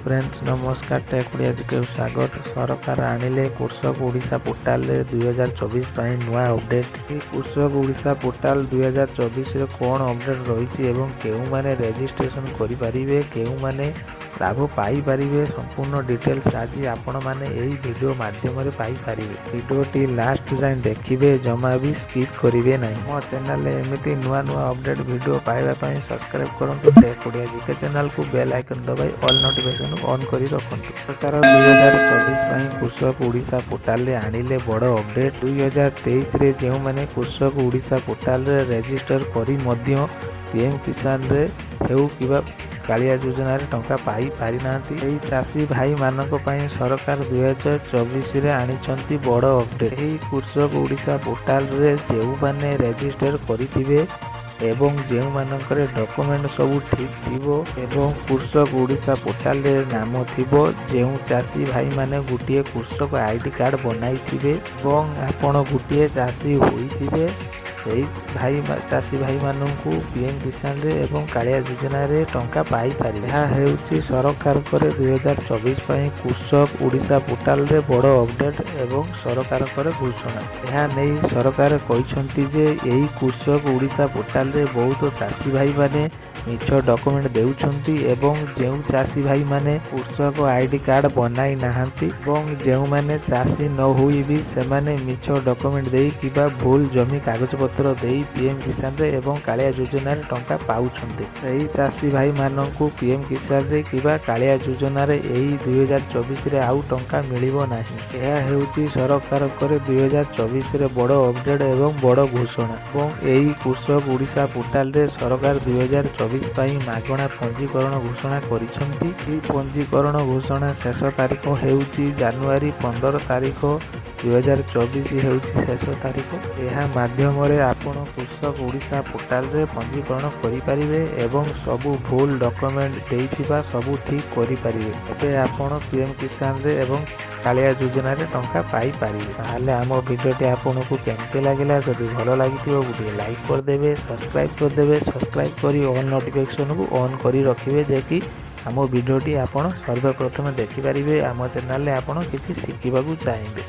Friends, ନମସ୍କାର। Take Odia ଜିକେକୁ ସ୍ୱାଗତ। ସରକାର ଆଣିଲେ କୃଷକ ଓଡ଼ିଶା ପୋର୍ଟାଲରେ 2024 ପାଇଁ ନୂଆ ଅପଡ଼େଟ୍। ଏହି କୃଷକ ଓଡ଼ିଶା ପୋର୍ଟାଲ 2024ରେ କ'ଣ ଅପଡ଼େଟ୍ ରହିଛି ଏବଂ କେଉଁମାନେ ରେଜିଷ୍ଟ୍ରେସନ୍ କରିପାରିବେ, କେଉଁମାନେ ଲାଭ ପାଇପାରିବେ, ସମ୍ପୂର୍ଣ୍ଣ ଡିଟେଲ୍ସ ଆଜି ଆପଣମାନେ ଏହି ଭିଡ଼ିଓ ମାଧ୍ୟମରେ ପାଇପାରିବେ। ଭିଡ଼ିଓଟି ଲାଷ୍ଟ ଯାଏଁ ଦେଖିବେ, ଜମା ବି ସ୍କିପ୍ କରିବେ ନାହିଁ। ମୋ ଚ୍ୟାନେଲରେ ଏମିତି ନୂଆ ନୂଆ ଅପଡ଼େଟ୍ ଭିଡ଼ିଓ ପାଇବା ପାଇଁ ସବସ୍କ୍ରାଇବ୍ କରନ୍ତୁ ଟେକ୍ ଓଡ଼ିଆ ଜିକେ ଚ୍ୟାନେଲକୁ। ବେଲ୍ ଆଇକନ୍ ଦବାଇ ଅଲ୍ ନୋଟିଫିକେସନ୍ ଅନ୍ କରି ରଖନ୍ତୁ। ସରକାର 2024 ପାଇଁ କୃଷକ ଓଡ଼ିଶା ପୋର୍ଟାଲରେ ଆଣିଲେ ବଡ଼ ଅପଡ଼େଟ୍। 2023ରେ ଯେଉଁମାନେ କୃଷକ ଓଡ଼ିଶା ପୋର୍ଟାଲରେ ରେଜିଷ୍ଟର କରି ମଧ୍ୟ ପିଏମ୍ କିଷାନରେ ହେଉ କିମ୍ବା କାଳିଆ ଯୋଜନାରେ ଟଙ୍କା ପାଇପାରିନାହାନ୍ତି, ଏହି ଚାଷୀ ଭାଇମାନଙ୍କ ପାଇଁ ସରକାର 2024ରେ ଆଣିଛନ୍ତି ବଡ଼ ଅପଡ଼େଟ୍। ଏହି କୃଷକ ଓଡ଼ିଶା ପୋର୍ଟାଲରେ ଯେଉଁମାନେ ରେଜିଷ୍ଟର କରିଥିବେ ଏବଂ ଯେଉଁମାନଙ୍କର ଡକୁମେଣ୍ଟ ସବୁ ଠିକ୍ ଥିବ ଏବଂ କୃଷକ ଓଡ଼ିଶା ପୋର୍ଟାଲରେ ନାମ ଥିବ, ଯେଉଁ ଚାଷୀ ଭାଇମାନେ ଗୋଟିଏ କୃଷକ ଆଇଡି କାର୍ଡ଼ ବନାଇଥିବେ ଏବଂ ଆପଣ ଗୋଟିଏ ଚାଷୀ ହୋଇଥିବେ, ସେଇ ଭାଇ ଚାଷୀ ଭାଇମାନଙ୍କୁ ପିଏମ୍ କିଷାନରେ ଏବଂ କାଳିଆ ଯୋଜନାରେ ଟଙ୍କା ପାଇପାରିବେ। ଏହା ହେଉଛି ସରକାରଙ୍କର 2024 ପାଇଁ କୃଷକ ଓଡ଼ିଶା ପୋର୍ଟାଲରେ ବଡ଼ ଅପଡ଼େଟ୍ ଏବଂ ସରକାରଙ୍କର ଘୋଷଣା। ଏହା ନେଇ ସରକାର କହିଛନ୍ତି ଯେ ଏହି କୃଷକ ଓଡ଼ିଶା ପୋର୍ଟାଲରେ ବହୁତ ଚାଷୀ ଭାଇମାନେ ମିଛ ଡକୁମେଣ୍ଟ ଦେଉଛନ୍ତି ଏବଂ ଯେଉଁ ଚାଷୀ ଭାଇମାନେ କୃଷକ ଆଇଡି କାର୍ଡ଼ ବନାଇ ନାହାନ୍ତି ଏବଂ ଯେଉଁମାନେ ଚାଷୀ ନ ହୋଇ ବି ସେମାନେ ମିଛ ଡକୁମେଣ୍ଟ ଦେଇ କିମ୍ବା ଭୁଲ ଜମି କାଗଜପତ୍ର ଦେଇ ପିଏମ୍ କିଷାନରେ ଏବଂ କାଳିଆ ଯୋଜନାରେ ଟଙ୍କା ପାଉଛନ୍ତି, ସେହି ଚାଷୀ ଭାଇମାନଙ୍କୁ ପିଏମ୍ କିଷାନରେ କିମ୍ବା କାଳିଆ ଯୋଜନାରେ ଏହି 2024ରେ ଆଉ ଟଙ୍କା ମିଳିବ ନାହିଁ। ଏହା ହେଉଛି ସରକାରଙ୍କର 2024ରେ ବଡ଼ ଅପଡ଼େଟ୍ ଏବଂ ବଡ଼ ଘୋଷଣା। ଏବଂ ଏହି କୃଷକ ଓଡ଼ିଶା ପୋର୍ଟାଲରେ ସରକାର 2024 ପାଇଁ ମାଗଣା ପଞ୍ଜୀକରଣ ଘୋଷଣା କରିଛନ୍ତି। ଏହି ପଞ୍ଜୀକରଣ ଘୋଷଣା ଶେଷ ତାରିଖ ହେଉଛି ଜାନୁଆରୀ 15 ତାରିଖ 2024 ହେଉଛି ଶେଷ ତାରିଖ। ଏହା ମାଧ୍ୟମରେ ଆପଣ କୃଷକ ଓଡ଼ିଶା ପୋର୍ଟାଲରେ ପଞ୍ଜୀକରଣ କରିପାରିବେ ଏବଂ ସବୁ ଭୁଲ ଡକୁମେଣ୍ଟ ଦେଇଥିବା ସବୁ ଠିକ୍ କରିପାରିବେ। ଏବେ ଆପଣ ପିଏମ୍ କିଷାନରେ ଏବଂ କାଳିଆ ଯୋଜନାରେ ଟଙ୍କା ପାଇପାରିବେ। ତାହେଲେ ଆମ ଭିଡ଼ିଓଟି ଆପଣଙ୍କୁ କେମିତି ଲାଗିଲା? ଯଦି ଭଲ ଲାଗିଥିବ, ଗୋଟିଏ ଲାଇକ୍ କରିଦେବେ, ସବସ୍କ୍ରାଇବ୍ କରିଦେବେ। ସବସ୍କ୍ରାଇବ୍ କରି ଅଲ୍ ନୋଟିଫିକେସନକୁ ଅନ୍ କରି ରଖିବେ, ଯେ କି ଆମ ଭିଡ଼ିଓଟି ଆପଣ ସର୍ବପ୍ରଥମେ ଦେଖିପାରିବେ। ଆମ ଚ୍ୟାନେଲରେ ଆପଣ କିଛି ଶିଖିବାକୁ ଚାହିଁବେ।